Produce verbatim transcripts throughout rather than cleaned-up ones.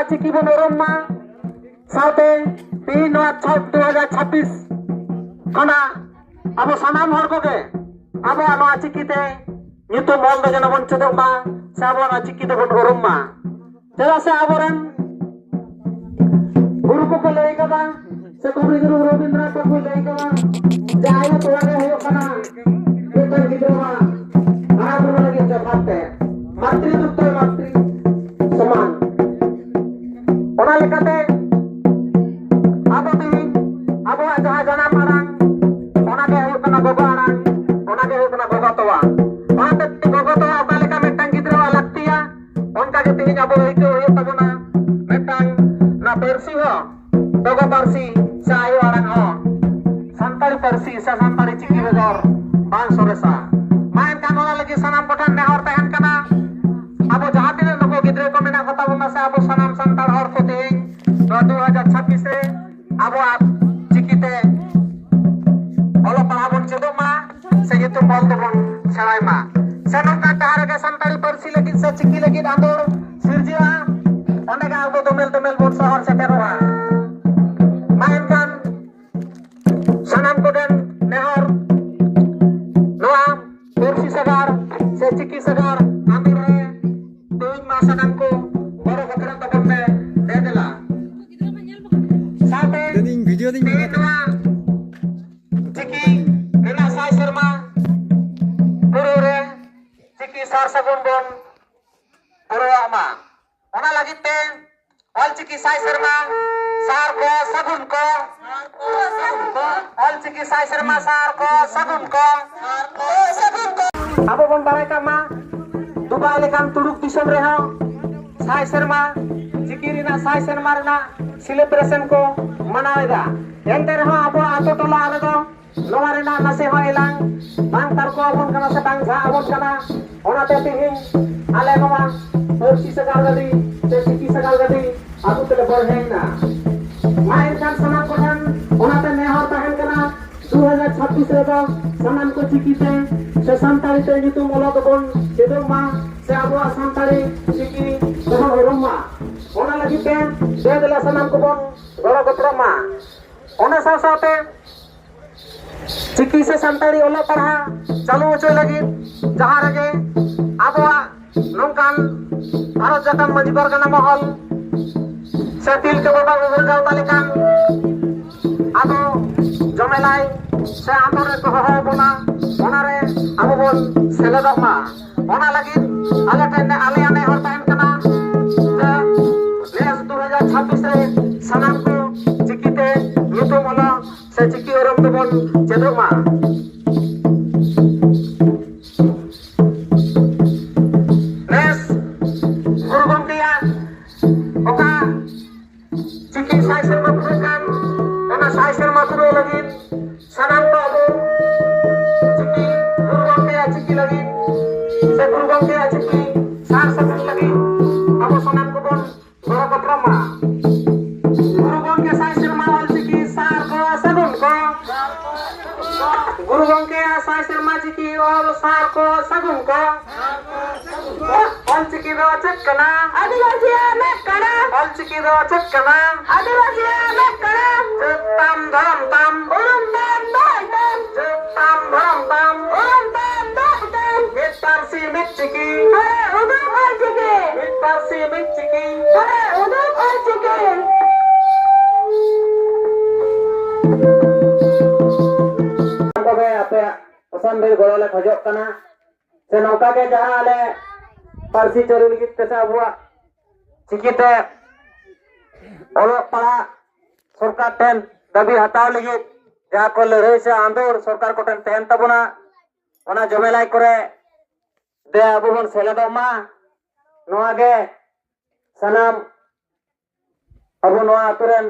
ᱪᱤᱠᱤ ᱵᱚᱱ ᱩᱨᱩᱢ ᱢᱟ᱾ ᱥᱟᱶᱛᱮ ᱛᱮᱦᱮᱧ ᱱᱚᱣᱟ ᱪᱷᱚ-, ᱫᱩ ᱦᱟᱡᱟᱨ ᱪᱷᱟᱵᱵᱤᱥ ᱠᱷᱚᱱᱟᱜ ᱟᱵᱚ ᱥᱟᱱᱟᱢ ᱦᱚᱲ ᱠᱚᱜᱮ ᱟᱵᱚᱣᱟᱜ ᱱᱚᱣᱟ ᱪᱤᱠᱤ ᱛᱮ ᱧᱩᱛᱩᱢ ᱚᱞ ᱫᱚ ᱡᱮᱱᱚ ᱵᱚᱱ ᱪᱮᱫᱚᱜ ᱢᱟ, ᱥᱮ ᱟᱵᱚᱣᱟᱜ ᱱᱚᱣᱟ ᱪᱤᱠᱤ ᱛᱮᱵᱚᱱ ᱩᱨᱩᱢ ᱢᱟ᱾ ᱪᱮᱫᱟᱜ ᱥᱮ ᱟᱵᱚᱨᱮᱱ ᱜᱩᱨᱩ ᱠᱚᱠᱚ ᱞᱟᱹᱭ ᱠᱟᱫᱟ, ᱥᱮ ᱠᱚᱵᱤᱜᱩᱨᱩ ᱨᱚᱵᱤᱱᱫᱨᱚᱱᱟᱛᱷ ᱴᱷᱟᱹᱠᱩᱨ ᱞᱟᱹᱭ ᱠᱟᱫᱟ ᱡᱮ ᱟᱭᱳ ᱛᱚᱣᱟ ᱜᱮ ᱦᱩᱭᱩᱜ ᱠᱟᱱᱟ ᱢᱤᱫᱴᱟᱝ ᱜᱤᱫᱽᱨᱟᱹᱣᱟᱜ ᱦᱟᱨᱟ ᱵᱩᱨᱩ ᱞᱟᱹᱜᱤᱫ ᱡᱚᱛᱷᱟᱛ ᱛᱮ ᱢᱟᱛᱨᱤ ᱫᱩᱜᱽᱫᱷᱚ ᱢᱟᱛᱨᱤ ᱥᱚᱢᱟᱱ᱾ ᱚᱱᱟ ᱞᱮᱠᱟᱛᱮ ᱟᱵᱚ ᱛᱮᱦᱮᱧ ᱟᱵᱚᱣᱟᱜ ᱡᱟᱦᱟᱸ ᱡᱟᱱᱟᱢ ᱟᱲᱟᱝ, ᱚᱱᱟ ᱜᱮ ᱦᱩᱭᱩᱜ ᱠᱟᱱᱟ ᱜᱚᱜᱚ ᱟᱲᱟᱝ, ᱚᱱᱟ ᱜᱮ ᱦᱩᱭᱩᱜ ᱠᱟᱱᱟ ᱜᱚᱜᱚ ᱛᱚᱣᱟ᱾ ᱚᱱᱟᱛᱮ ᱜᱚᱜᱚ ᱛᱚᱣᱟ ᱚᱠᱟ ᱞᱮᱠᱟ ᱢᱤᱫᱴᱟᱝ ᱜᱤᱫᱽᱨᱟᱹᱣᱟᱜ ᱞᱟᱹᱠᱛᱤᱭᱟ, ᱚᱱᱠᱟ ᱜᱮ ᱛᱮᱦᱮᱧ ᱟᱵᱚ ᱟᱹᱭᱠᱟᱹᱣ ᱦᱩᱭᱩᱜ ᱛᱟᱵᱚᱱᱟ ᱢᱤᱫᱴᱟᱝ ᱱᱚᱣᱟ ᱯᱟᱹᱨᱥᱤ ᱦᱚᱸ, ᱜᱚᱜᱚ ᱯᱟᱹᱨᱥᱤ ᱥᱮ ᱟᱭᱳ ᱟᱲᱟᱝ ᱦᱚᱸ, ᱥᱟᱱᱛᱟᱲᱤ ᱯᱟᱹᱨᱥᱤ ᱥᱮ ᱥᱟᱱᱛᱟᱲᱤ ᱪᱤᱠᱤ ᱵᱮᱜᱚᱨ ᱵᱟᱝ ᱥᱚᱨᱮᱥᱟ᱾ ᱢᱟ ᱮᱱᱠᱷᱟᱱ ᱚᱱᱟ ᱞᱟᱹᱜᱤᱫ ᱥᱟᱱᱟᱢ ᱠᱚᱴᱷᱮᱱ ᱱᱮᱦᱚᱨ ᱛᱟᱦᱮᱱ ᱠᱟᱱᱟ, ᱟᱵᱚ ᱡᱟᱦᱟᱸ ᱛᱤᱱᱟᱹᱜ ᱱᱩᱠᱩ ᱜᱤᱫᱽᱨᱟᱹ ᱠᱚ ᱢᱮᱱᱟᱜ ᱠᱚᱛᱟ ᱵᱚᱱᱟ ᱥᱮ ᱟᱵᱚ ᱥᱟᱱᱟᱢ ᱥᱟᱱᱛᱟᱲ ᱦᱚᱲ ᱠᱚ ᱛᱮᱦᱮᱧ ᱱᱚᱣᱟ ᱫᱩ ᱦᱟᱡᱟᱨ ᱪᱷᱟᱵᱵᱤᱥ ᱨᱮ ᱟᱵᱚᱣᱟᱜ ᱪᱤᱠᱤᱛᱮ ᱚᱞᱚᱜ ᱯᱟᱲᱦᱟᱣ ᱵᱚᱱ ᱪᱮᱫᱚᱜ ᱢᱟ, ᱥᱮ ᱧᱩᱛᱩᱢ ᱚᱞ ᱫᱚᱵᱚᱱ ᱥᱮᱬᱟᱭ ᱢᱟ, ᱥᱮ ᱱᱚᱝᱠᱟ ᱡᱟᱦᱟᱸ ᱨᱮᱜᱮ ᱥᱟᱱᱛᱟᱲᱤ ᱯᱟᱹᱨᱥᱤ ᱞᱟᱹᱜᱤᱫ ᱥᱮ ᱪᱤᱠᱤ ᱞᱟᱹᱜᱤᱫ ᱟᱸᱫᱳᱲ ᱥᱤᱨᱡᱟᱹᱜᱼᱟ, ᱚᱸᱰᱮ ᱜᱮ ᱟᱵᱚ ᱫᱚᱢᱮᱞ ᱫᱚᱢᱮᱞ ᱵᱚᱱ ᱥᱚᱦᱚᱨ ᱥᱮᱴᱮᱨᱚᱜᱼᱟ᱾ ᱢᱟ ᱮᱱᱠᱷᱟᱱ ᱥᱟᱱᱟᱢ ᱠᱚᱴᱷᱮᱱ ᱱᱮᱦᱚᱨ, ᱱᱚᱣᱟ ᱯᱟᱹᱨᱥᱤ ᱥᱟᱜᱟᱲ ᱥᱮ ᱪᱤᱠᱤ ᱥᱟᱜᱟᱲ ᱟᱸᱫᱳᱲ ᱨᱮ ᱛᱮᱦᱮᱧ ᱢᱟ ᱥᱟᱱᱟᱢ ᱠᱚ ᱜᱚᱲᱚ ᱜᱚᱯᱚᱲᱚ ᱛᱟᱵᱚᱱ ᱯᱮ ᱫᱮ ᱫᱮᱞᱟ᱾ ᱥᱟᱶᱛᱮ ᱤᱧ ᱵᱷᱤᱰᱤᱭᱳ ᱫᱚᱧ ᱛᱮᱦᱮᱧ ᱵᱮᱱᱟᱣ ᱱᱚᱣᱟ ᱪᱤᱠᱤ ᱨᱮᱱᱟᱜ ᱥᱟᱭ ᱥᱮᱨᱢᱟ ᱯᱩᱨᱟᱹᱣ ᱨᱮ ᱪᱤᱠᱤ ᱥᱟᱨ ᱥᱟᱹᱜᱩᱱ ᱵᱚᱱ ᱯᱩᱨᱟᱹᱣᱟᱜ ᱢᱟ᱾ ᱚᱱᱟ ᱞᱟᱹᱜᱤᱫ ᱛᱮ ᱚᱞᱪᱤᱠᱤ ᱥᱟᱭ ᱥᱮᱨᱢᱟ ᱥᱟᱨ ᱠᱚ ᱥᱟᱹᱜᱩᱱ ᱠᱚ, ᱚᱞᱪᱤᱠᱤ ᱥᱟᱭ ᱥᱮᱨᱢᱟ ᱥᱟᱨ ᱠᱚ ᱥᱟᱹᱜᱩᱱ ᱠᱚ᱾ ᱟᱵᱚ ᱵᱚᱱ ᱵᱟᱲᱟᱭ ᱠᱟᱜ ᱢᱟ, ᱫᱩᱵᱟᱭ ᱞᱮᱠᱟᱱ ᱛᱩᱲᱩᱠ ᱫᱤᱥᱚᱢ ᱨᱮᱦᱚᱸ ᱥᱟᱭ ᱥᱮᱨᱢᱟ ᱪᱤᱠᱤ ᱨᱮᱱᱟᱜ ᱥᱟᱭ ᱥᱮᱨᱢᱟ ᱨᱮᱱᱟᱜ ᱥᱮᱞᱤᱵᱨᱮᱥᱚᱱ ᱠᱚ ᱢᱟᱱᱟᱣ ᱮᱫᱟ᱾ ᱮᱱᱛᱮ ᱨᱮᱦᱚᱸ ᱟᱵᱚ ᱟᱛᱳ ᱴᱚᱞᱟ ᱨᱮᱫᱚ ᱱᱚᱣᱟ ᱨᱮᱱᱟᱜ ᱱᱟᱥᱮ ᱦᱚᱸ ᱮᱞᱟᱝ ᱵᱟᱝ ᱛᱟᱨᱠᱚ ᱟᱵᱚᱱ ᱠᱟᱱᱟ ᱥᱮ ᱵᱟᱝ ᱡᱷᱟᱜ ᱟᱵᱚᱱ ᱠᱟᱱᱟ᱾ ᱚᱱᱟᱛᱮ ᱛᱮᱦᱮᱧ ᱟᱞᱮ ᱱᱚᱣᱟ ᱯᱟᱹᱨᱥᱤ ᱥᱟᱜᱟᱲ ᱜᱟᱹᱰᱤ ᱥᱮ ᱪᱤᱠᱤ ᱥᱟᱜᱟᱲ ᱜᱟᱹᱰᱤ ᱟᱹᱜᱩ ᱛᱮᱞᱮ ᱵᱚᱲᱦᱮᱭᱮᱱᱟ᱾ ᱢᱟ ᱮᱱᱠᱷᱟᱱ ᱥᱟᱱᱟᱢ ᱠᱚᱴᱷᱮᱱ ᱚᱱᱟᱛᱮ ᱱᱮᱦᱚᱨ ᱛᱟᱦᱮᱱ ᱠᱟᱱᱟ, ᱫᱩ ᱦᱟᱡᱟᱨ ᱪᱷᱟᱵᱵᱤᱥ ᱨᱮᱫᱚ ᱥᱟᱱᱟᱢ ᱠᱚ ᱪᱤᱠᱤᱛᱮ ᱥᱮ ᱥᱟᱱᱛᱟᱲᱤ ᱛᱮ ᱧᱩᱛᱩᱢ ᱚᱞᱚᱜ ᱫᱚᱵᱚᱱ ᱪᱮᱫᱚᱜ ᱢᱟ᱾ ᱥᱮ ᱟᱵᱚᱣᱟᱜ ᱥᱟᱱᱛᱟᱲᱤ ᱪᱤᱠᱤ ᱛᱮᱵᱚᱱ ᱩᱨᱩᱢ ᱢᱟ᱾ ᱚᱱᱟ ᱞᱟᱹᱜᱤᱫ ᱛᱮ ᱫᱮ ᱫᱮᱞᱟ ᱥᱟᱱᱟᱢ ᱠᱚᱵᱚᱱ ᱜᱚᱲᱚ ᱜᱚᱯᱚᱲᱚᱜ ᱢᱟ᱾ ᱚᱱᱟ ᱥᱟᱶ ᱥᱟᱶᱛᱮ ᱪᱤᱠᱤ ᱥᱮ ᱥᱟᱱᱛᱟᱲᱤ ᱚᱞᱚᱜ ᱯᱟᱲᱦᱟᱜ ᱪᱟᱹᱞᱩ ᱦᱚᱪᱚᱭ ᱞᱟᱹᱜᱤᱫ ᱡᱟᱦᱟᱸ ᱨᱮᱜᱮ ᱟᱵᱚᱣᱟᱜ ᱱᱚᱝᱠᱟᱱ ᱵᱷᱟᱨᱚᱛ ᱡᱟᱠᱟᱛ ᱢᱟᱹᱡᱷᱤ ᱯᱟᱨᱜᱟᱱᱟ ᱢᱚᱦᱚᱞ ᱥᱮ ᱛᱤᱞᱠᱟᱹ ᱵᱟᱵᱟ ᱩᱭᱦᱟᱹᱨ ᱜᱟᱶᱛᱟ ᱞᱮᱠᱟᱱ ᱟᱵᱚ ᱡᱚᱢᱮᱞᱟᱭ ᱥᱮ ᱟᱸᱫᱳᱲ ᱨᱮᱠᱚ ᱦᱚᱦᱚ ᱵᱚᱱᱟ, ᱚᱱᱟᱨᱮ ᱟᱵᱚ ᱵᱚᱱ ᱥᱮᱞᱮᱫᱚᱜ ᱢᱟ᱾ ᱚᱱᱟ ᱞᱟᱹᱜᱤᱫ ᱟᱞᱮ ᱴᱷᱮᱱ ᱟᱞᱮᱭᱟᱜ ᱱᱮᱦᱚᱨ ᱛᱟᱦᱮᱱ ᱠᱟᱱᱟ ᱡᱮ ᱱᱮᱥ ᱫᱩ ᱦᱟᱡᱟᱨ ᱪᱷᱟᱵᱵᱤᱥ ᱨᱮ ᱥᱟᱱᱟᱢ ᱠᱚ ᱪᱤᱠᱤᱛᱮ ᱧᱩᱛᱩᱢ ᱚᱞᱚᱜ ᱥᱮ ᱪᱤᱠᱤ ᱚᱞᱚᱜ ᱫᱚᱵᱚᱱ ᱪᱮᱫᱚᱜ ᱢᱟ᱾ ᱱᱮᱥ ᱜᱩᱨᱩ ᱜᱚᱢᱠᱮᱭᱟᱜ ᱚᱠᱟ ᱪᱤᱠᱤ ᱥᱟᱭ ᱥᱮᱨᱢᱟ ᱯᱩᱨᱟᱹᱜ ᱠᱟᱱ, ᱚᱱᱟ ᱥᱟᱭ ᱥᱮᱨᱢᱟ ᱯᱩᱨᱟᱹᱣ ᱞᱟᱹᱜᱤᱫ ᱥᱟᱱᱟᱢ ᱠᱚ ᱟᱵᱚ ᱪᱤᱠᱤ, ᱜᱩᱨᱩ ᱜᱚᱢᱠᱮᱭᱟᱜ ᱪᱤᱠᱤ ᱞᱟᱹᱜᱤᱫ ᱥᱮ ᱜᱩᱨᱩ ᱜᱚᱢᱠᱮᱭᱟᱜ ᱪᱤᱠᱤ ᱥᱟᱨ ᱥᱟᱹᱜᱩᱱ ᱞᱟᱹᱜᱤᱫ ᱟᱵᱚ ᱥᱟᱱᱟᱢ ᱠᱚᱵᱚᱱ ᱜᱚᱲᱚ ᱜᱚᱯᱚᱲᱚᱜ ᱢᱟ᱾ ᱜᱩᱨᱩ ᱜᱚᱢᱠᱮ ᱥᱟᱭ ᱥᱮᱨᱢᱟ ᱚᱞ ᱪᱤᱠᱤ ᱥᱟᱨ ᱠᱚ ᱥᱟᱹᱜᱩᱱ ᱠᱚ᱾ ᱜᱩᱨᱩ ᱜᱚᱢᱠᱮᱭᱟᱜ ᱥᱟᱭ ᱥᱮᱨᱢᱟ ᱪᱤᱠᱤ ᱚᱞ ᱥᱟᱨ ᱠᱚ ᱥᱟᱹᱜᱩᱱ ᱠᱚ᱾ ᱚᱞ ᱪᱤᱠᱤ ᱫᱚ ᱪᱮᱫ ᱠᱟᱱᱟ? ᱟᱹᱫᱤᱵᱟᱹᱥᱤᱭᱟᱜ ᱢᱮᱫ ᱠᱟᱱᱟ᱾ ᱚᱞ ᱪᱤᱠᱤ ᱫᱚ ᱪᱮᱫ ᱠᱟᱱᱟ? ᱟᱹᱫᱤᱵᱟᱹᱥᱤᱭᱟᱜ ᱢᱮᱫ ᱠᱟᱱᱟ᱾ ᱪᱮᱫ ᱛᱟᱢ ᱫᱷᱚᱨᱚᱢ ᱛᱟᱢ? ᱩᱨᱩᱢ ᱛᱟᱢ ᱫᱚᱦᱚᱭ ᱛᱟᱢ᱾ ᱪᱮᱫ ᱛᱟᱢ ᱫᱷᱚᱨᱚᱢ ᱛᱟᱢ? ᱩᱨᱩᱢ ᱛᱟᱢ ᱫᱚᱦᱚᱭ ᱛᱟᱢ᱾ ᱢᱤᱫ ᱯᱟᱹᱨᱥᱤ ᱢᱤᱫ ᱪᱤᱠᱤ᱾ ᱦᱚᱨᱮ ᱩᱫᱩᱜ ᱚᱞ ᱪᱤᱠᱤ᱾ ᱢᱤᱫ ᱯᱟᱹᱨᱥᱤ ᱢᱤᱫ ᱪᱤᱠᱤ᱾ ᱦᱚᱨᱮ ᱩᱫᱩᱜ ᱚᱞ ᱪᱤᱠᱤ᱾ ᱛᱚᱵᱮ ᱟᱯᱮᱭᱟᱜ ᱚᱥᱟᱱ ᱵᱷᱤᱲ ᱜᱚᱲᱚ ᱞᱮ ᱠᱷᱚᱡᱚᱜ ᱠᱟᱱᱟ᱾ ᱥᱮ ᱱᱚᱝᱠᱟ ᱜᱮ ᱡᱟᱦᱟᱸ ᱟᱞᱮ ᱯᱟᱹᱨᱥᱤ ᱪᱟᱹᱞᱩ ᱞᱟᱹᱜᱤᱫ ᱛᱮ ᱥᱮ ᱟᱵᱚᱣᱟᱜ ᱪᱤᱠᱤᱛᱮ ᱚᱞᱚᱜ ᱯᱟᱲᱦᱟᱜ ᱥᱚᱨᱠᱟᱨ ᱴᱷᱮᱱ ᱫᱟᱹᱵᱤ ᱦᱟᱛᱟᱣ ᱞᱟᱹᱜᱤᱫ ᱡᱟᱦᱟᱸ ᱠᱚ ᱞᱟᱹᱲᱦᱟᱹᱭ ᱥᱮ ᱟᱸᱫᱳᱲ ᱥᱚᱨᱠᱟᱨ ᱠᱚᱴᱷᱮᱱ ᱛᱟᱦᱮᱱ ᱛᱟᱵᱚᱱᱟ, ᱚᱱᱟ ᱡᱚᱢᱮᱞᱟᱭ ᱠᱚᱨᱮ ᱫᱮ ᱟᱵᱚ ᱵᱚᱱ ᱥᱮᱞᱮᱫᱚᱜ ᱢᱟ᱾ ᱱᱚᱣᱟ ᱜᱮ ᱥᱟᱱᱟᱢ ᱟᱵᱚ ᱱᱚᱣᱟ ᱟᱛᱳ ᱨᱮᱱ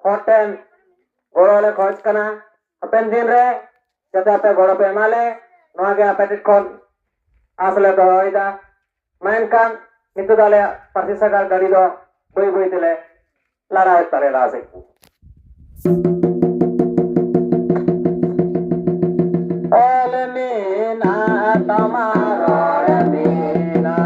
ᱦᱚᱲ ᱴᱷᱮᱱ ᱜᱚᱲᱚ ᱞᱮ ᱠᱷᱚᱡᱽ ᱠᱟᱱᱟ᱾ ᱦᱟᱯᱮᱱ ᱫᱤᱱ ᱨᱮ ᱡᱟᱛᱮ ᱟᱯᱮ ᱜᱚᱲᱚ ᱯᱮ ᱮᱢᱟ ᱞᱮ, ᱱᱚᱣᱟ ᱜᱮ ᱟᱯᱮ ᱴᱷᱮᱱ ᱠᱷᱚᱱ ᱟᱸᱥ ᱞᱮ ᱫᱚᱦᱚᱭᱮᱫᱟ᱾ ᱢᱟ ᱮᱱᱠᱷᱟᱱ ᱱᱤᱛᱚᱜ ᱫᱚ ᱟᱞᱮᱭᱟᱜ ᱯᱟᱹᱨᱥᱤ ᱥᱟᱜᱟᱲ ᱜᱟᱹᱰᱤ ᱫᱚ ᱵᱟᱹᱭ ᱵᱟᱹᱭ ᱛᱮᱞᱮ ᱞᱟᱲᱟᱣᱮᱫ ᱛᱟᱞᱮ ᱞᱟᱦᱟ ᱥᱮᱫ᱾ ᱚᱞ ᱢᱮᱱᱟᱜ ᱛᱟᱢᱟ, ᱨᱚᱲ ᱢᱮᱱᱟᱜ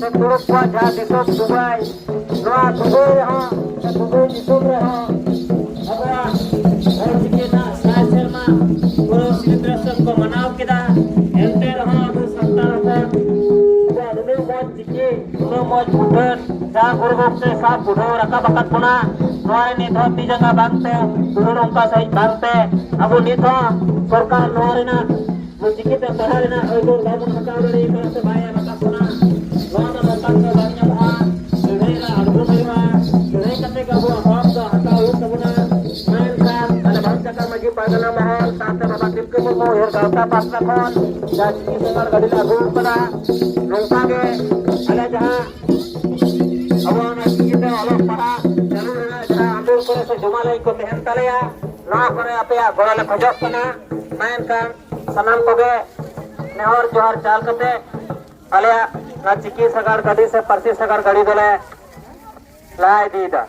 ᱥᱮ ᱛᱩᱲᱩᱠ ᱠᱚᱣᱟᱜ ᱡᱟᱦᱟᱸ ᱫᱤᱥᱚᱢ ᱫᱩᱵᱟᱭ, ᱱᱚᱣᱟ ᱫᱩᱵᱟᱭ ᱨᱮᱦᱚᱸ ᱥᱮ ᱫᱩᱵᱟᱭ ᱫᱤᱥᱚᱢ ᱨᱮᱦᱚᱸ ᱟᱵᱚᱣᱟᱜ ᱚᱞᱪᱤᱠᱤ ᱨᱮᱱᱟᱜ ᱥᱟᱭ ᱥᱮᱨᱢᱟ ᱯᱩᱨᱟᱹ ᱥᱮᱞᱤᱵᱨᱮᱥᱚᱱ ᱠᱚ ᱢᱟᱱᱟᱣ ᱠᱮᱫᱟ᱾ ᱮᱱᱛᱮ ᱨᱮᱦᱚᱸ ᱟᱵᱚ ᱥᱟᱱᱛᱟᱲ ᱦᱚᱯᱚᱱ ᱠᱚᱣᱟᱜ ᱱᱩᱱᱟᱹᱜ ᱢᱚᱡᱽ ᱪᱤᱠᱤ, ᱱᱩᱱᱟᱹᱜ ᱢᱚᱡᱽ ᱢᱩᱴᱷᱟᱹᱱ ᱡᱟᱦᱟᱸ ᱜᱩᱨᱩ ᱜᱚᱢᱠᱮ ᱥᱟᱵ ᱵᱩᱰᱷᱟᱹᱣ ᱨᱟᱠᱟᱵ ᱟᱠᱟᱫ ᱵᱚᱱᱟ, ᱱᱚᱣᱟ ᱨᱮ ᱱᱤᱛ ᱦᱚᱸ ᱛᱤ ᱡᱟᱸᱜᱟ ᱵᱟᱝᱛᱮ, ᱫᱩᱞᱟᱹᱲ ᱚᱱᱠᱟ ᱥᱟᱺᱦᱤᱡ ᱵᱟᱝᱛᱮ, ᱟᱵᱚ ᱱᱤᱛ ᱦᱚᱸ ᱥᱚᱨᱠᱟᱨ ᱱᱚᱣᱟ ᱨᱮᱱᱟᱜ ᱪᱤᱠᱤᱛᱮ ᱯᱟᱲᱦᱟᱣ ᱨᱮᱱᱟᱜ ᱟᱹᱭᱫᱟᱹᱨ ᱵᱟᱵᱚᱱ ᱦᱟᱛᱟᱣ ᱫᱟᱲᱮ ᱠᱟᱫᱟ ᱥᱮ ᱵᱟᱭ ᱮᱢ ᱟᱠᱟᱫ ᱵᱚᱱᱟ, ᱱᱚᱣᱟ ᱫᱚ ᱱᱚᱝᱠᱟ ᱛᱮ ᱵᱟᱝ ᱧᱟᱢᱚᱜᱼᱟ᱾ ᱞᱟᱹᱲᱦᱟᱹᱭ ᱨᱮ ᱟᱬᱜᱚᱱ ᱦᱩᱭᱩᱜᱼᱟ᱾ ᱞᱟᱹᱲᱦᱟᱹᱭ ᱠᱟᱛᱮ ᱜᱮ ᱟᱵᱚᱣᱟᱜ ᱦᱚᱠ ᱫᱚ ᱦᱟᱛᱟᱣ ᱦᱩᱭᱩᱜ ᱛᱟᱵᱚᱱᱟ᱾ ᱢᱮᱱᱠᱷᱟᱱ ᱟᱞᱮ ᱵᱷᱟᱨᱚᱛ ᱡᱟᱠᱟᱛ ᱢᱟᱹᱡᱷᱤ ᱯᱟᱨᱜᱟᱱᱟ ᱢᱚᱦᱚᱞ ᱥᱟᱶᱛᱮ ᱵᱟᱵᱟ ᱛᱤᱞᱠᱟᱹ ᱢᱩᱨᱢᱩ ᱩᱭᱦᱟᱹᱨ ᱜᱟᱶᱛᱟ ᱯᱟᱥᱴᱟ ᱠᱷᱚᱱ ᱡᱟᱦᱟᱸ ᱪᱤᱠᱤ ᱥᱟᱜᱟᱲ ᱜᱟᱹᱰᱤ ᱞᱮ ᱟᱹᱜᱩ ᱟᱠᱟᱫᱟ, ᱱᱚᱝᱠᱟ ᱜᱮ ᱟᱞᱮ ᱡᱟᱦᱟᱸ ᱟᱵᱚ ᱚᱱᱟ ᱪᱤᱠᱤᱛᱮ ᱚᱞᱚᱜ ᱯᱟᱲᱦᱟᱜ ᱪᱟᱹᱞᱩ ᱨᱮᱱᱟᱜ ᱡᱟᱦᱟᱸ ᱟᱸᱫᱳᱲ ᱠᱚᱨᱮ ᱥᱮ ᱡᱚᱢᱟ ᱞᱟᱹᱭ ᱠᱚ ᱛᱟᱦᱮᱱ ᱛᱟᱞᱮᱭᱟ, ᱱᱚᱣᱟ ᱠᱚᱨᱮ ᱟᱯᱮᱭᱟᱜ ᱜᱚᱲᱚ ᱞᱮ ᱠᱷᱚᱡᱚᱜ ᱠᱟᱱᱟ᱾ ᱢᱮᱱᱠᱷᱟᱱ ᱥᱟᱱᱟᱢ ᱠᱚᱜᱮ ᱱᱮᱦᱚᱨ ᱡᱚᱦᱟᱨ ᱪᱟᱞ ᱠᱟᱛᱮ ᱟᱞᱮᱭᱟᱜ ᱱᱚᱣᱟ ᱪᱤᱠᱤ ᱥᱟᱜᱟᱲ ᱜᱟᱹᱰᱤ ᱥᱮ ᱯᱟᱹᱨᱥᱤ ᱥᱟᱜᱟᱲ ᱜᱟᱹᱰᱤ ᱫᱚᱞᱮ ᱞᱟᱦᱟ ᱤᱫᱤᱭᱮᱫᱟ᱾